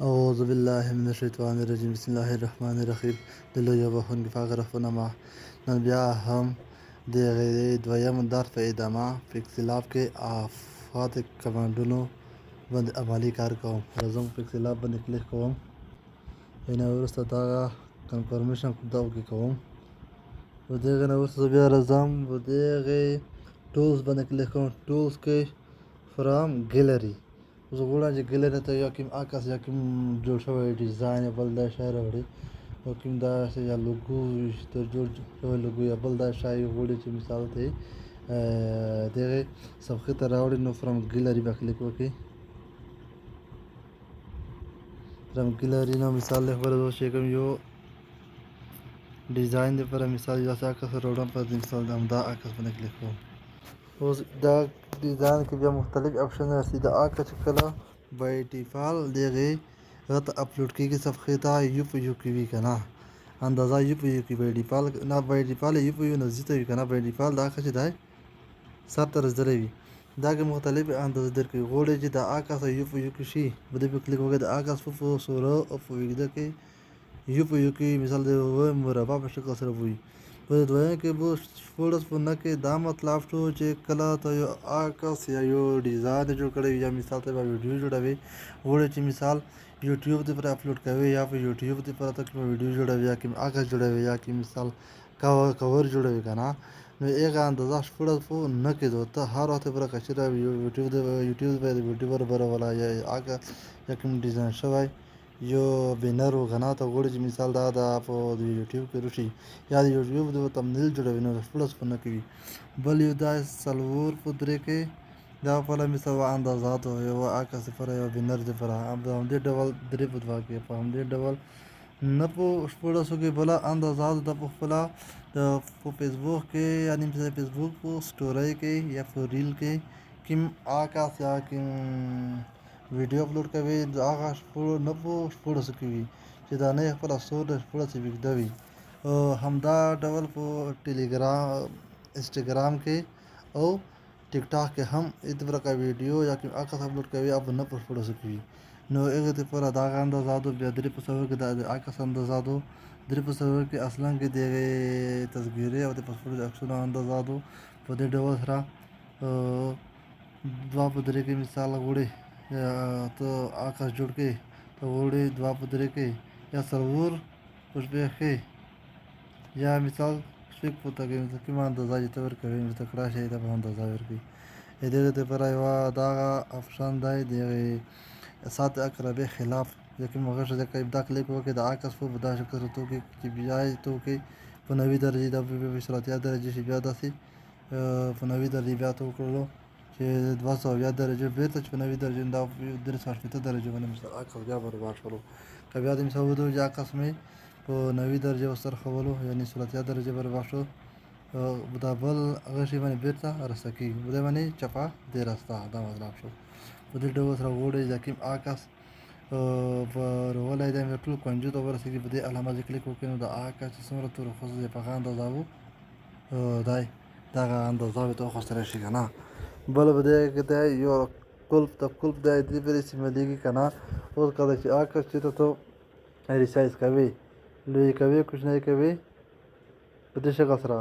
اعوذ بالله من الشیطان الرجیم، بسم الله الرحمن الرحیم. د لوی او بخښونکي پاک رب په نامه. نن بیا هم د دویم درس په ادامه په اختلاف کې افات کمانډونو باندې عملي کار کوم. راځم په اختلاف باندې کلیک کوم، نه وروسته دغه کنفرمیشن دا کې کوم. په دغه نه وروسته بیا راځم په دغه ټولز باندې کلیک کوم. ټولز کې فرام ګیلری، اوس غواړم چې ګیلری ته یو کوم عکس یا کوم جوړ شوی ډیزاین یا بل دا شی راوړي، او کوم داسې یا لوګو ته جوړ شوی لوګو یا بل دا شی غواړي چې مثال ته دغې صفحې ته راوړي، نو فرام ګیلری به کلیک وکړي. فرام ګیلری نو مثال دی خبره اوس چې کوم یو ډیزاین دپاره مثال یو داسې عکس راوړم، په دې مثال همدا عکس باندې کلیک کوم. اوس دا ډیزاین کې بیا مختلف اپشن راسي. دا عکس چې کله بای ډیفالت دغې هغه ته اپلوډ کېږي صفحې ته، یو په یو کې وي که نه، اندازه یو په یو کې بای ډیفالت نه، بای ډیفالت یو په یو نه زیاته وي که نه. بای ډیفالت دا عکس چې دی سر ته رسېدلی وي، دا کې مختلف اندازې درکوي. غواړي چې دا عکس یو په یو کې شي، په دې په کلیک وکړئ. د عکس په سوره او په اوږده کې یو په یو کې مثال د مربع په شکل سره وي. په دویم کې به 16 په نه کې دا مطلب شو چې کله ته یو عکس یا یو ډیزاین جوړ کړی یا مثال ته ویډیو جوړوي، غواړي چې مثال یوټیوب دې پر اپلوډ کوي یا په یوټیوب دې پر ته کوم ویډیو جوړوي یا کوم عکس جوړوي یا کوم مثال کور جوړوي که نه، نو هغه اندازه 16 په نه کېدو ته هر وخت پر که چېرې یوټیوب دې ویډیو برابروله یا عکس یا کوم ډیزاین شوی یو بینر و که نه، ته غواړي چې مثال دا د په یوټیوب کې راشي یا د یوټیوب د تمنیل جوړوي، نو 16 په نه کې وي. بل یو دا 4 په 3 کې دا خپله مثال اندازه ده یو عکس دپاره یو بینر دپاره په همدې ډول 3 په 2 کې په همدې ډول نه په 16 کې بله اندازه ده په خپله په فیسبوک کې، یعنی فیسبوک په سټوري کې یا په ریل کې کوم عکس یا کوم ویډیو اپلوډ کوي، هغه نه په 16 کې وي چې دا نه خپله سور د 16 اوږده وي. همدا ډول په ټیلیګرام، انسټاګرام کې او ټیک ټاک کې هم ادبرکه ویډیو یا کوم عکس اپلوډ کوي، هغه نه په 16 کې وي. نو هغې دپاره دغه اندازه ده. بیا 3 په 4 کې د عکس اندازه ده. 3 په 4 کې اصلا کې دغې تصویرې او د پاسپورټ د عکسونو اندازه ده. په دې ډول سره 2 په 3 کې مثال غواړي ته عکس جوړ کړې، ته غواړي 2 په 3 کې یا 4 په 6 کې یا مثال 6 په 8 کې کومه اندازه چې ته ورکوې نو ته کړه شي ته به اندازه ورکوي. دغې دپاره یوه دغه اپشن دی دغې ساعت عقربې خلاف یا کوم هغه ښځه که دا کلیک وکړي د عکس په دا شکل سره توکي چې بیا یې توکي په 90 درجې دا په 80 درجې شي، بیا داسې په 90 درجې بیا ته وکړلو چې 270 درجې بېرته چې په 90 درجې دا 360 درجې باندې مثال عکس بیا برابر شولو. که بیا د مثال ودرو چې عکس مې په 90 درجې وڅرخولو یعنی 80 درجې برابر شو، دا بل هغه شی باندې بېرته راسته کېږي، په دې باندې چپه دې راسته دا مطلب شو. په دې ډول سره غواړي چې کوم عکس ورولی دی ټول کنجو ته ورسېږي، په دې علامه چې کلیک وکړي نو د عکس چې څومره تور خصوص دی په هغه اندازه و دی دغه اندازه به ته وخوستلی شي که نه. بل په دې کې دی یو قلف، د قلف دی دې پرې استعمالېږي که نه. اوس کله چې عکس چې ته ریسایز کوي، لوی کوي، کوچنی کوي، په دې شکل سره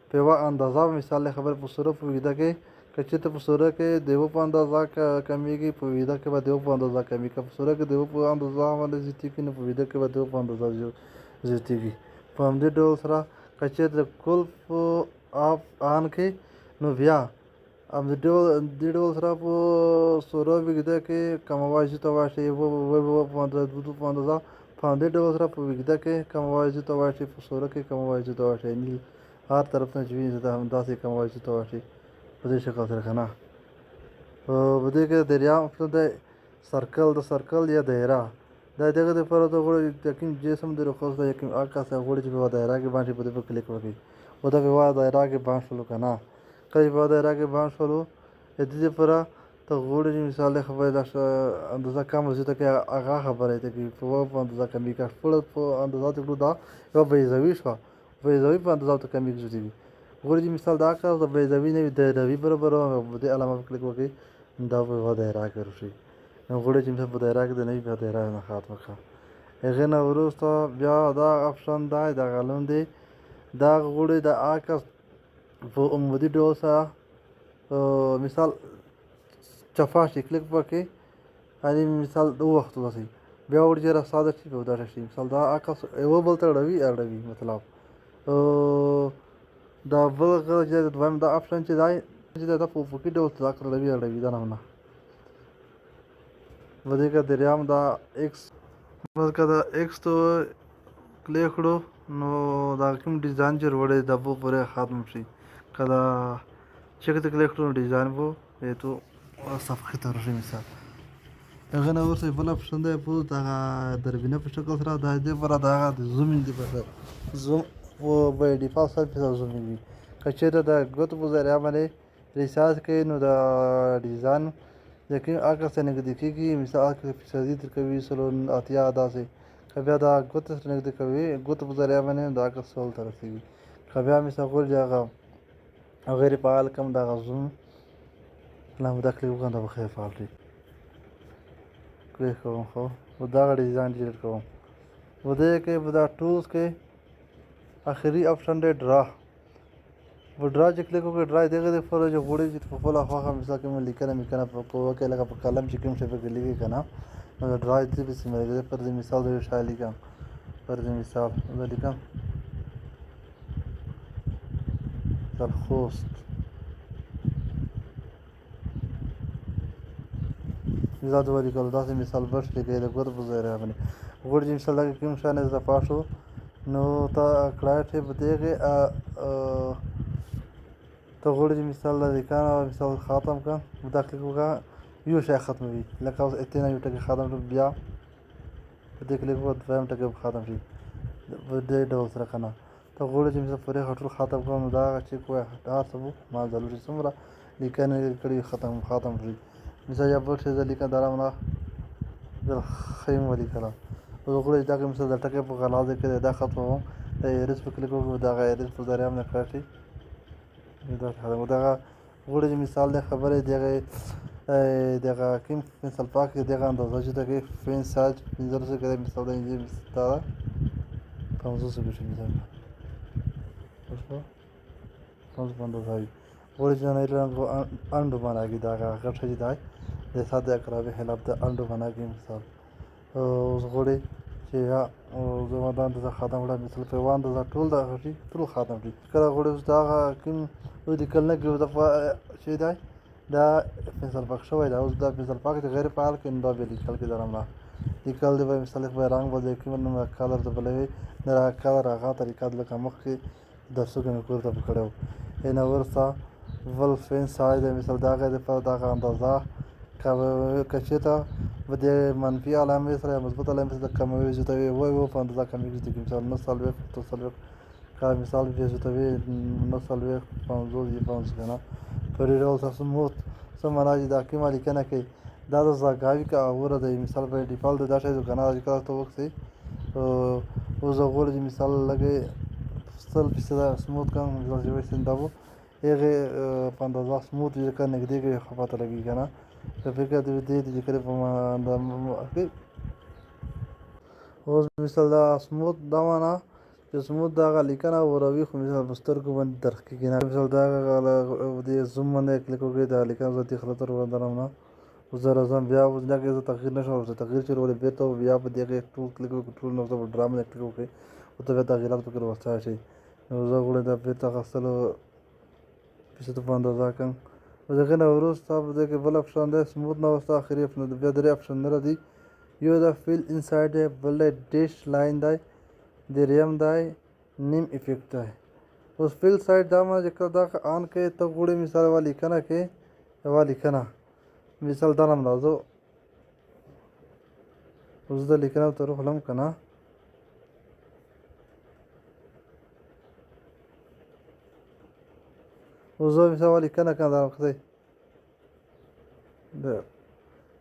په یوه اندازه مثال خبرې په سوره په اوږده کې که چېرته په سوره کې د یوه په اندازه کمېږي، په اوږده کې به د یوه په اندازه کمېږي. که په سوره کې د یوه په اندازه باندې زیاتېږي، نو په اوږده کې به د یوه په اندازه زیاتېږي. په همدې ډول سره که چېرته قلف اف آن کې نو بیا همدې ډول دې ډول سره په سوره اوږده کې کموای زیاتوای شي، یوه په اندازه، دوه په اندازه. په همدې ډول سره په اوږده کې کموای زیاتوای شي، په سوره کې کموای زیاتوای شي، یعنی هر طرف نه چې وي همداسې کموای زیاتوای شي په دې شکل سره که نه. په دې کې دریم اپشن دی سرکل، د سرکل یا دایره دا دغه دپاره ته غواړي د کوم جسم د رخص یا کوم عکس غواړي چې په دایره کې باندې په دې په کلیک وکړي او دا په دایره کې باندې شولو که نه. کله چې په دایره کې باندې شولو د دې دپاره ته غواړي چې مثال خبرې دا اندازه کمه زیاته کړي، هغه خبره ته کوي په اندازه کمېږي. که خپله په اندازه ته کړو دا یوه بیضوي شوه، بیضوي په اندازه ته کمېږي زیاتېږي. غواړي چې مثال دا عکس د بیضوي نه وي دایروي برابروم، په دې علامه په کلیک وکړي دا په یوه دایره کې راشي. نو غواړي چې مثال په دایره کې د نه وي، بیا دایره نه ختمه کړه. هغې نه وروسته بیا دا اپشن دی، دغه لوم دی، دا غوړي د عکس په عمودي ډول سره مثال چفا شي، کلیک پکې یعنې مثال د وخت وسي، بیا وړي چې ساده شي، بیا داسې شي. مثال دا عکس یو بل ته اړوي اړوي، مطلب دا بل چې دویم دا اپشن چې دی چې دا په افقي ډول ته دا اړوي اړوي دا نمونه. په دې کې دریم دا ایکس، بس که دا ایکس ته کلیک کړو نو دا کوم ډیزاین چې وروړی دا به پورې ختم شي. که دا چک ته کلیک کړو نو ډیزاین به ته صفحې ته راشي. مثال هغه نه وروسته بل اپشن دی په دغه دربینه په شکل سره، دا دې لپاره دغه د زومینګ دی، په زوم بای ډیفالت سل فیصده زومینګ وي. که چېرته د ګوتو په ذریعه باندې ریسارچ کوي نو د ډیزاین د کوم عکس ته نږدې کېږي، مثال عکس فیصدي درکوي 80 داسې. که بیا دا ګوتو سره نږدې کوي، ګوتو په ذریعه باندې د عکس 100 ته رسېږي. که بیا مثال غواړي هغه غیر فعال کړم دغه زوم لاندې دا کلیک وکړم، دا به غیر فعال شي. کلیک کوم، خو دغه ډیزاین ډیلیټ کوم. په دې کې په دا ټولز کې اخري اپشن دی ډرا. په ډرا چې کلیک وکړې، ډرا دغه دپاره چې غواړي چې په خپله خوښه مثال کې مې لیکنه میکنه په وکړې، لکه په قلم چې کوم شی پکې لیکې که نه، نو د ډرا دې پسې مې لیکي. فرض مثال زه یو شی لیکم، فرض مثال زه لیکم مثال خوست، مثال ته ولیکلو داسې مثال بش لیکي د ګوتو په ذریعه باندې. غواړي چې مثال دغه کوم شی نه اضافه شو نو ته کړای چې په دې کې ته غواړي چې مثال د لیکنه مثال ختم کړم، دا کلیک وکړه یو شی ختموي، لکه اوس اتنه یو ټکی ختم شو، بیا په دې کلیک وکړه دویم ټکی به ختم شي په دې ډول سره که نه. ته غواړي چې مثال پورې ټول ختم کړم، نو دا چې کوی هر څه به ما ضرور چې څومره لیکنې کړي ختم شي. مثال یا بل شی زه لیکم دا رامنه خیم ولیکله، اوس غواړي چې دغه مثال د ټکی په غلا ځای کې دی دا ختموم، د ایریس په کلیک وکړو دغه ایریس په ذریعه باندې کړی شي دا ختم. دغه غواړي چې مثال د خبرې دغه دغه کوم پنسل پاک دی دغه اندازه چې دغه فین سایز 15 کې دی، مثال د انجي دا 50 کې شي، مثال اوس په 50 په اندازه وي. غواړي چې نه رنګ انډو بناږي، دغه غټ چې دی د ساده اقرابي خلاف د انډو بناږي. مثال اوس غواړي چې یا زما دا اندازه ختم کړه، مثال په یوه اندازه ټول دغه شي ټول ختم شي. کله غواړي اوس دغه کوم لیکل نه کوي دا چې دی دا پنسل پاک شوی دی، اوس دا پنسل پاک چې غیر فعال کړي نو دا بیا لیکل کې درم نه لیکل دی به مثال به رنګ بدلوي، کوم نوم کلر ته بلوي، نه کلر هغه طریقه لکه مخکې درسو کې مې کور ته کړی و. نه وروسته بل فین سایز دی، مثال دغه دپاره دغه اندازه که چېرته په دې منفي علامې سره یا مثبت علامې سره کموي زیاتوي، یو په اندازه کمېږي زیاتېږي. مثال 49 48 که مثال بیا زیاتوي 49 50 یې 50 که نه په دې ډول تاسو سموت څه معنا چې دا کومه لیکنه کوي دا د زاګاوي که اوره دی. مثال په ډیفالت دا شی که نه چې کله ته وکړې اوس زه غواړم چې مثال لږې 100% سموت کړم، مثال چې وایي دا به هغې په اندازه سموت وي، ځکه نږدې کوي ښه پته لګېږي که نه. که فکر دې دې چې کله په اوس مثال دا سموت دا معنا چې سموت دغه لیکنه وروي، خو مثال په سترګو باندې درک کېږي نه. مثال دغه دې زوم باندې کلیک وکړي دا لیکنه زه دې خله ته وروندرم نه، اوس زه راځم بیا اوس دا کې زه تغییر نه شم ورته، تغییر چې راولي بېرته بیا په دې کې ټول کلیک وکړي، ټول نو په ډرا باندې کلیک وکړي او ته بیا تغییرات پکې راوستلی شي. نو زه غواړم دا بېرته اخیستلو فیصدو په اندازه کړم. د هغې نه وروسته په دې کې بل اپشن دی سموت نه وروسته اخري اپشن دی، بیا درې اپشنونه دي. یو د فیل انسایډ دی، بل دی ډیش لاین دی، دریم دی نیم افیکټ دی. اوس فیل سایډ دا معنی چې کله دا آن کړې ته غواړې مثال یوه لیکنه کې یوه لیکنه مثال دا نم راځو، اوس دا لیکنه ته روغلم که نه، اوس زه مثال یوه لیکنه که نه دا کښې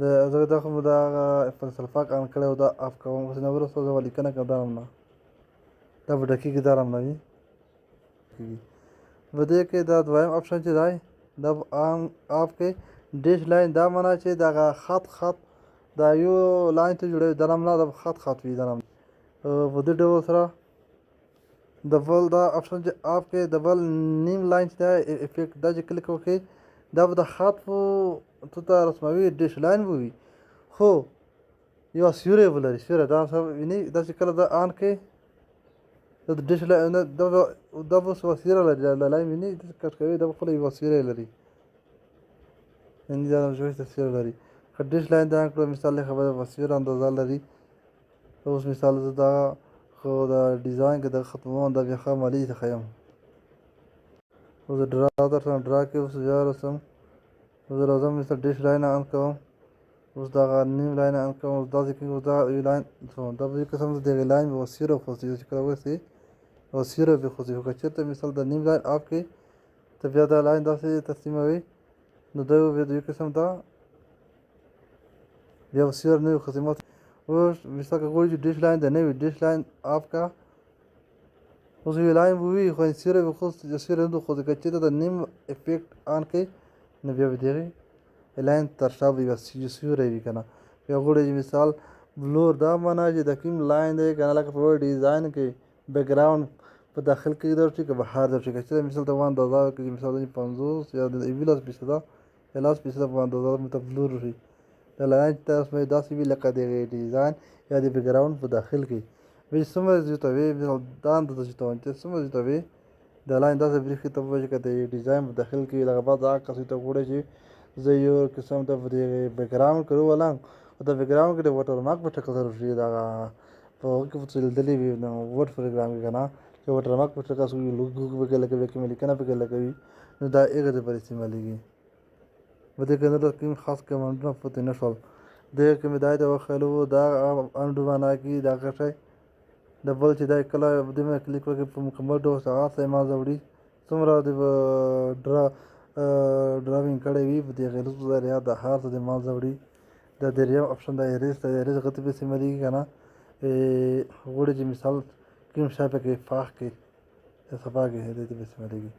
د زه دا خو مې دا هغه پنسل پاک آن کړی او دا اف کوم. اوس نه وروسته زه یوه لیکنه که دا نه دا به ډکېږي دا رام نه وي. په دې کې دا دویم اپشن چې دی دا آن اف کې ډیش لاین دا معنا چې دغه خط خط دا یو لاین ته جوړوي دا نم نه، دا خط خط وي دا نم. په دې ډول سره د بل دا اپشن چې اپ کې د بل نیم لاین چې دا افیکټ دا چې کلیک وکړي دا به د خط په ته رسموي، ډیش لاین به وي خو یو سیوری به لري. سیوری دا سره ویني دا چې کله دا آن کې د ډیش لاین دا به یوه سیوری لري، دا لاین ویني کټ کوي دا به خپله یوه سیوری لري، یعنې دا سیوری لري. که ډیش لاین دا کړو مثال یې خبره به سیوری اندازه لري. اوس مثال زه دا خو د ډیزاین کې د ختموم دا بیا ښه عملي ښه یم. اوس ډرا درسم، ډرا کې اوس بیا رسم. اوس راځم مثال ډیش لاین آن کوم، اوس دغه نیم لاین آن کوم، اوس داسې کېږي. اوس دا یو لاین دا به یو قسم د دغې لاین به سیوری وخوځي، چې کله ورسي او سیوری به خوځي. خو که چېرته مثال د نیم لاین آف کړي ته بیا دا لاین داسې ترسیموي نو دا بیا د یو قسم دا بیا به سیوری نه وي خوځي. اوس مثال که غواړي چې ډیش لاین د نه وي، ډیش لاین آف کا، اوس یو لاین به وي خو سیوری به خوځي، سیوری نه خوځي. که چېرته د نیم افیکټ آن کړي نو بیا به دغې لاین تر شا به یوه سیوری وي که نه. بیا غواړي چې مثال بلور دا معنا چې د کوم لاین دی که نه، لکه په ډیزاین کې بکګراونډ په داخل کې درشي که بهر درشي. که چېرته مثال ته اندازه وکړي چې مثال 50 یا د 11 فیصده یا 10 فیصده په اندازه ته بلور شي، د لاین چې تاسو داسې وي لکه د ډیزاین یا د بکګراونډ په داخل کې وي. څومره زیاتوي مثال دا اندازه زیاتوم چې څومره زیاتوي د لاین داسې برېښي ته وایي چې د ډیزاین په داخل کې لکه بعض هغه کس ته غواړي چې زه یو قسم ته په دې بکګراونډ کې وولم او د بکګراونډ کې د واټرمارک په شکل سره شي، دغه په هغه کې به لیدلې وي نو ورډ پروګرام کې که نه چې واټرمارک په شکل سره لوګو پکې لګوي، کومه لیکنه پکې لګوي نو دا هغه دپاره استعمالېږي. په دې کې نه کوم خاص کمنډونه پاتې نه شول. دې کې مې دا ته وښیلو دا انډو معنا کې دا شی د بل چې دا کله دې باندې کلیک وکړي په مکمل ډول سره هغه څه یې منځه وړي. څومره د ډراوینګ کړی وي په دې غیرو ذریعه د هر څه د منځه وړي. دا دریم اپشن د ایریز دی، ایریز هغه ته به استعمالېږي که نه غواړي چې مثال کوم شی پکې پاک کړي یا صفا کړي دې ته به استعمالېږي.